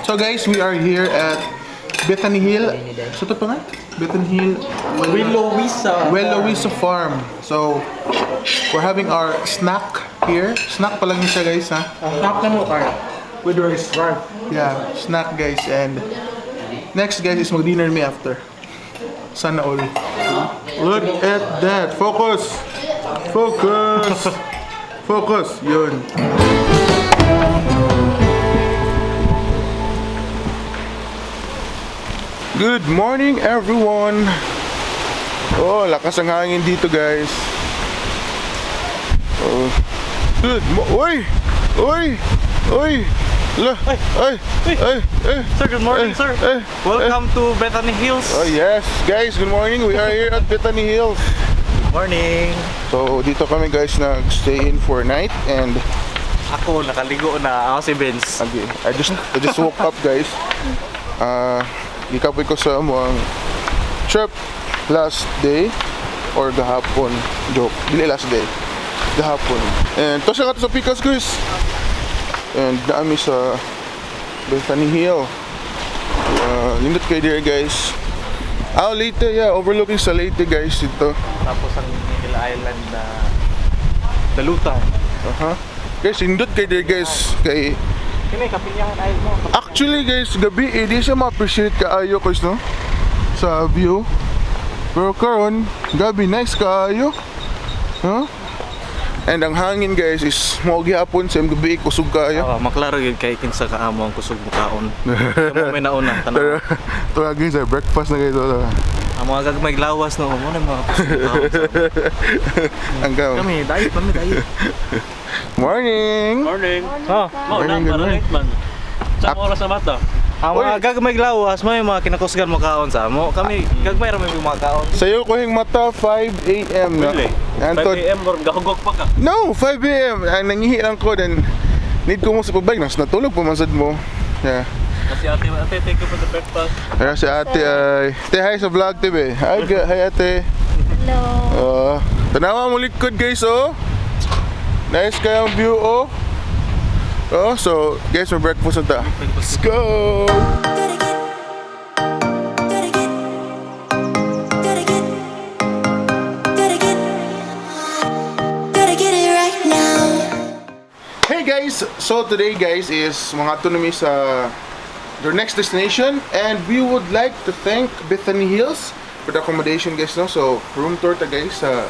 So guys, we are here at Bethany Hill. So ito pa nga? Bethany Hill Willowisa. Willowisa Farm. So, we're having our snack here. Snack pa lang siya, guys, ha? Snack na mo, Carl. With rice. Yeah, snack, guys. And next, guys, is mag-dinner me after. Sana all. Look at that. Focus! Focus! Focus! Yun. Good morning, everyone! Oh, lakas ang hangin dito, guys. Oh. Good mo. Uy! Uy! Uy! La. Ay! Ay! Ay! Ay! Sir, good morning, Eh, sir. eh, Welcome to Bethany Hills. Oh yes, guys, good morning. We are here at Bethany Hills. Good morning. So, dito kami, guys, nag-stay in for night and Ako, nakaligo na. Ako si Vince. okay, I just woke up, guys. Gikapoy ko sa among trip last day or gahapon. Joke. Dili last day. Gahapon. And to siya ka to sa Picas, guys. And naami sa Bethany Hill. Lindot kayo there, guys. Ah, Leyte, yeah. Overlooking sa Leyte, guys, dito. Tapos ang Hill Island na dalutan. Aha. Guys, lindot kayo there, guys. Kay Kini, Kapilyahan Island mo. Actually, guys, gabi eh, di siya ma-appreciate kaayo, guys, no? Sa view. Pero karon, gabi nice kaayo. Huh? And ang hangin, guys, is mao gihapon sa gabi kusog kaayo. Oh, maklaro yun kay kinsa ka amo ang kusog mukaon. Kamo may nauna Pero tanaw. tuwagin sa breakfast na kayo to. Ang mga gagmay lawas no mo na mga kusog mukaon. Ang gaw. Kami diet kami diet. Morning. Morning. Oh, Mo Morning, na good para morning. late man. Sa oras na mata. ang mga gagmay lawas may mga kinakusgan mo kaon sa amo. Kami gagmay ra may mga kaon. Sayo ko hing mata 5 a.m. na. Really? Antod. 5 a.m. or gahugok pa ka. No, 5 a.m. Ay, nangihi lang ko then need ko mo sa pagbag nas natulog pa man sad mo. Yeah. Kasi ate, ate, thank you for the breakfast. Kaya si ate ay, te hi sa vlog te be. Hi, hi ate. Hello. Tanawa mo likod, guys, oh. Nice kayang view, oh. Oh, so guys, may breakfast na ta. Let's go. Gotta get, gotta get, gotta get, gotta get it right now. Hey guys, so today, guys, is mga to sa their next destination and we would like to thank Bethany Hills for the accommodation, guys, no. So room tour ta, guys, sa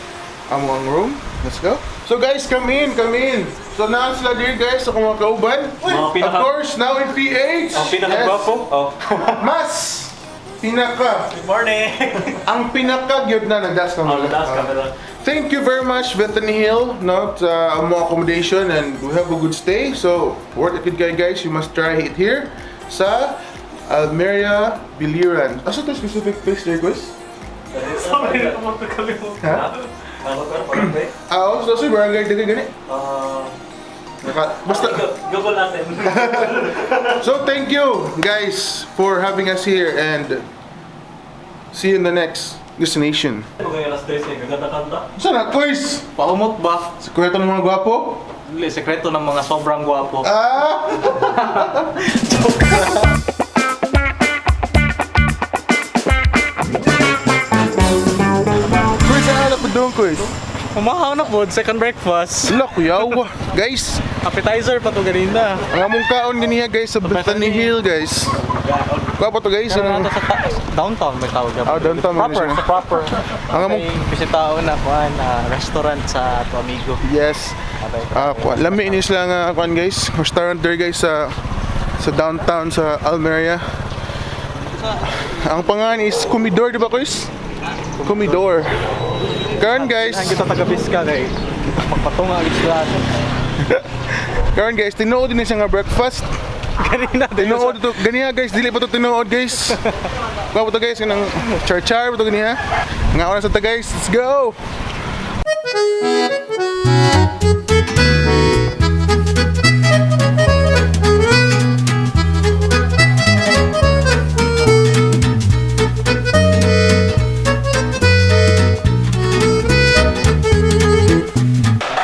amo ang room. Let's go. So guys, come in, come in. So naa sila dear guys sa mga kauban. Mga Of course, now in PH. Ang pinakagwapo. Oh. Mas pinaka Good morning. ang pinaka gyud na nagdas na Oh, nagdas camera. Thank you very much, Bethany Hill, no, sa amo accommodation and we have a good stay. So, worth it good guy, guys. You must try it here sa Almeria Biliran. Asa to specific place there, guys? Sorry, nakamot kami mo. Ha? Ano ka barangay? Ah, oh, so, so barangay dili gani. Ah, Basta Google natin. So, thank you guys for having us here and see you in the next destination. Ano kaya alas 3 eh, gaganda-kanta. Saan na, quiz? Paumot ba? Sikreto ng mga gwapo? Dili sekreto ng mga sobrang gwapo. Ah! Quiz, ano pa doon, quiz? Umahaw na po, second breakfast. Ala, kuyawa. Guys, Appetizer pa to ganina. ang among kaon ganiha, guys, sa Bethany Hill, guys. Kwa pa to, guys. Pero Ang, nato sa downtown may tawag. Ah, downtown man Proper, siya. sa proper. Ang among- May bisitaon na kuan restaurant sa ato amigo. Yes. Ah, kuan. Lami ini sila nga kuan, guys. Restaurant there, guys, sa downtown sa Almeria. Ang pangalan is Comidor, di ba, guys? Comidor. Karon, guys, Ang kita taga Biska kay magpatunga gid sila. Karon, guys, tinuod din siya nga breakfast. Ganina din. Tinuod to ganiha, guys, dili pa to tinuod, guys. Kuha pa to, guys, kanang char-char pa to ganiha. Nga oras na ta, guys. Let's go.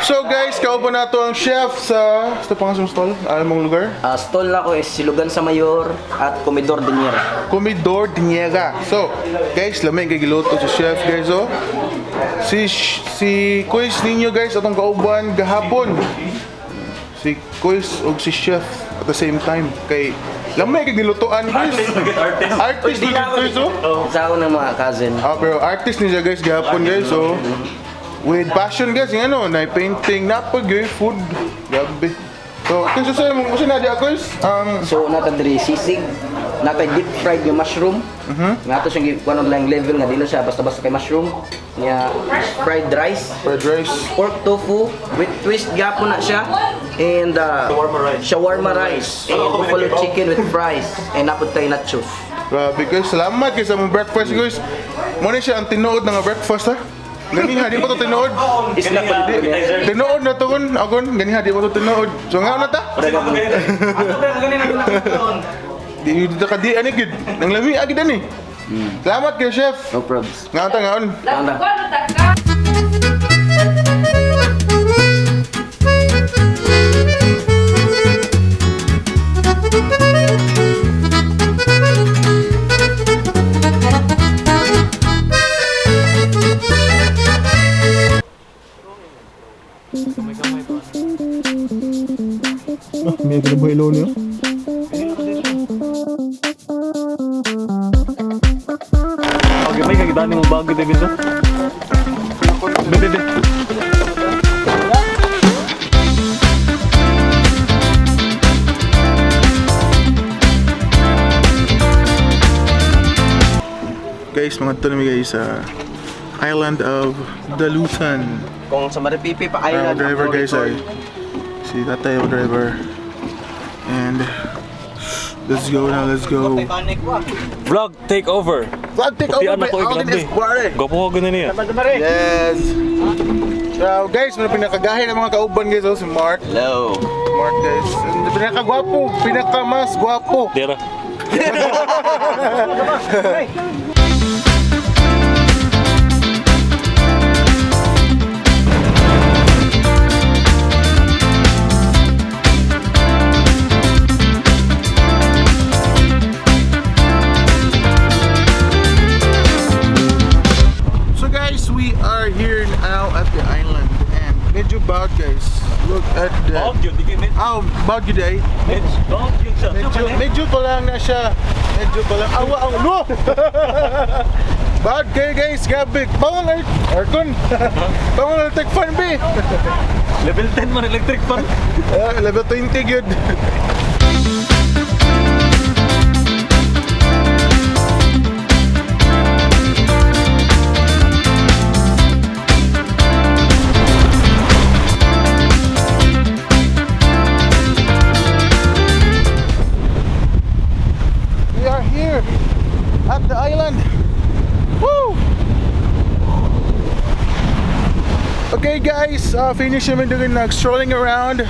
So guys, kauban nato ang chef sa pangasong stall, alam mong lugar? Stall na ko is Silugan sa Mayor at Comedor de Niera. Comidor Diniega. So, guys, lamay kay giluto si chef guys oh. Si Kuis ninyo guys atong kauban gahapon. Si Kuis ug si chef at the same time kay lamay kay gilutoan guys. Artist, artist. Artist ni Kuis oh. Sa ako ng mga cousin. Ah, pero artist ni siya guys gahapon guys oh. With passion guys, yung ano, na painting, napag food. Grabe. So, kinsa sa imong usa na di Kuis? Ang So nata diri sisig, nata deep fried yung mushroom. Nga ato siyang kuan og lang level nga dili siya basta-basta kay mushroom. Nya fried rice, fried rice. Pork tofu with twist gapon na siya and Shawarma rice. Shawarma rice and buffalo chicken with fries and napod tayo nachos. Grabe guys, salamat guys sa mong breakfast guys. Mo ni siya ang tinuod nga breakfast ha. Ganiha di pa to tinuod. Isla pa dito niya. Tinuod na to kon, akon ganiha di pa to tinuod. So nga na ta? Ato ba ganin ang kinakaon? Di dito ka di ani gid. Nang lami agid ani. Salamat kay chef. No probs. Ngaon ta ngaon. Tanda. May grabe ilo niyo. Okay, may kagidani mo bago din ito. Be, be, be. Guys, mga to nami guys sa Island of Dalutan. Kung sa Maripipi pa Our island. driver ang guys ay si tatay our driver. And let's go now, let's go. Panic wa. Vlog take over. Vlog take over Putian by ako, eh, Alden grabe. Esquire. Gwapo ko ganun niya. Yes. So guys, mga pinakagahi ng mga kauban guys, oh, si Mark. Hello. Mark guys. And pinakagwapo, pinakamas gwapo. Dera. So guys, we are here now at the island and medyo bad guys. Look at that. Bawag yun, di kayo medyo. Ah, bad yun ay. Medyo. Bawag yun siya. Medyo, medyo pa lang na siya. Medyo pa lang. Awa ang no! Bad kayo guys, grabe. Pangong aircon. Pangong electric fan be. Level 10 man electric fan. Ah, level 20 good. We are here at the island. Woo! Okay guys, finish namin doon nag strolling around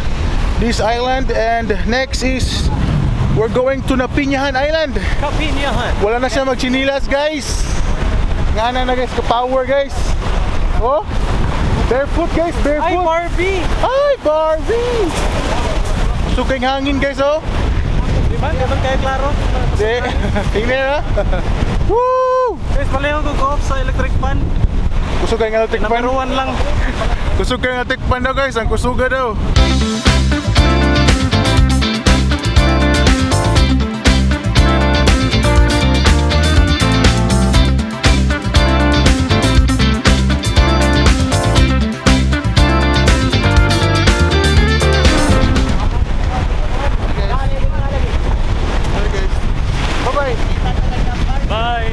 this island and next is we're going to Napinyahan Island. Kapinyahan. Wala na siya magchinilas guys. Nga na na guys, ka-power guys. Oh, barefoot guys, Ay, barefoot. Barbie! Ay, Barbie! Suking hangin guys oh. Di ba? Di ba kayo klaro? Di, tingnan ha. Woo! Guys, palayo ko go off sa electric fan. Kusog kayo nga electric fan. Number one lang. Kusog kayo nga electric fan daw guys, ang kusuga daw. Bye guys. Bye-bye. Bye!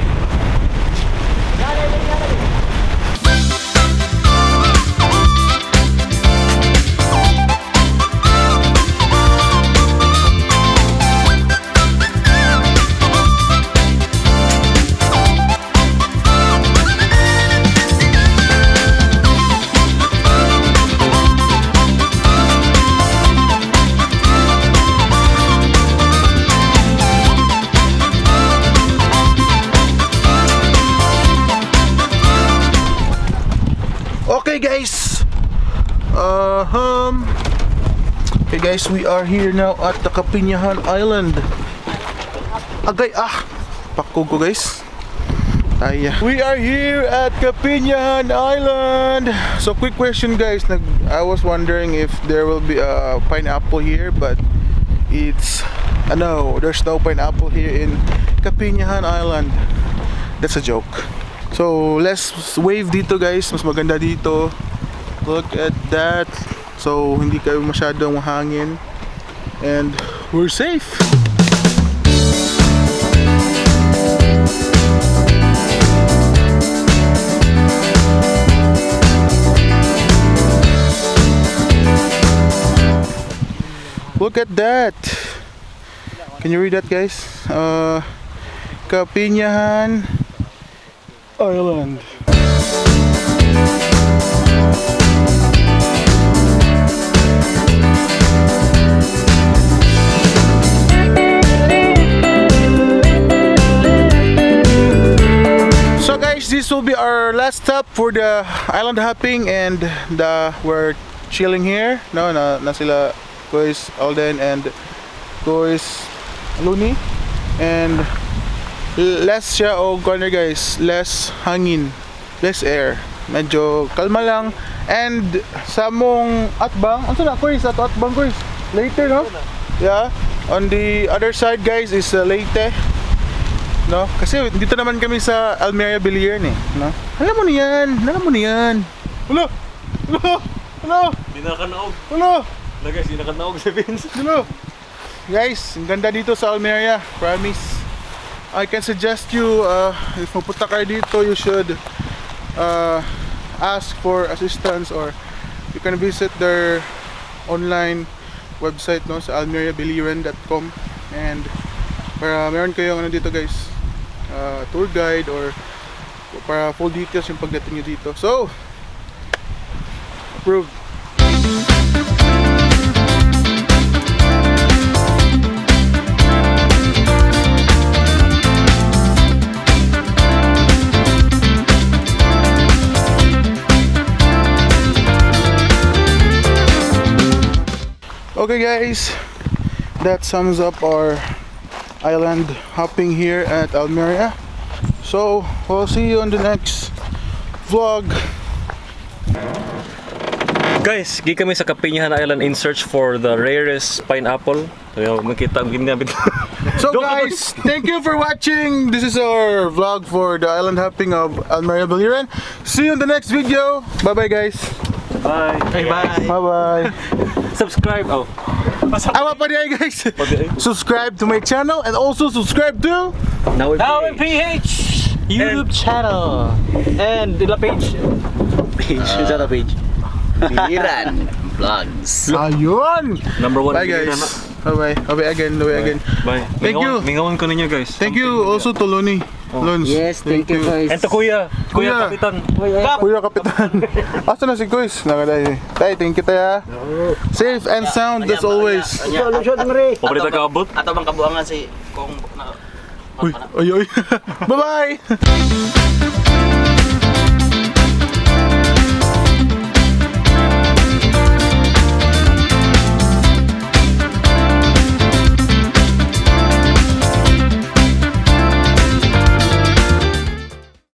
guys, we are here now at the Kapinyahan Island. Agay ah! Pakog ko, guys. Ay, we are here at Kapinyahan Island. So quick question, guys, I was wondering if there will be a pineapple here, but it's no, there's no pineapple here in Kapinyahan Island. That's a joke. So less wave dito, guys, mas maganda dito. Look at that. So hindi kayo masyadong hangin and we're safe. Look at that. Can you read that, guys? Kapinyahan Island. So guys, this will be our last stop for the island hopping and the we're chilling here. No, na sila Kuys Alden and Kuys Luni and less siya o corner, guys, less hangin, less air. Medyo kalma lang and sa mong atbang, ano na Kuys, ato atbang, Kuys? Later, no? Yeah. On the other side, guys, is Leyte. No? Kasi dito naman kami sa Almeria Biliran eh, no? Alam mo na yan, alam mo na yan. Wala! Wala! Wala! Di na kanaog. Wala! Na guys, di na kanaog si Vince. Wala! Guys, ang ganda dito sa Almeria, promise. I can suggest you, if mapunta kayo dito, you should ask for assistance or you can visit their online website, no, sa almeriabiliran.com and para meron kayong ano dito, guys, tour guide or para full details yung pagdating nyo dito. So, approved. Okay guys, that sums up our island hopping here at Almeria. So, we'll see you on the next vlog. Guys, gi kami sa Kapinyahan Island in search for the rarest pineapple. So, makita ang ginamit. So guys, thank you for watching. This is our vlog for the island hopping of Almeria Biliran. See you in the next video. Bye bye, guys. Bye. Bye bye. Bye bye. Subscribe. Oh. Awa pa diay, guys. Subscribe to my channel and also subscribe to Now, Now in PH YouTube channel and the page. Page. Is that a page? Biliran Vlogs. Ayun. Number one. Bye guys. Bye bye. Bye bye again. Bye again. Bye. Thank you. Mingawan ko ninyo, guys. Thank you also to Loni. Lons. Yes, thank you, guys. And to Kuya. Kuya, Kuya. Kapitan. Kuya Kapitan. Asa na si Kuys? Nakaday. Tay, thank you tayo. Safe and sound as always. Paborito ka abot. Ato bang kabuangan si kung na Uy, ay, ay. Bye-bye!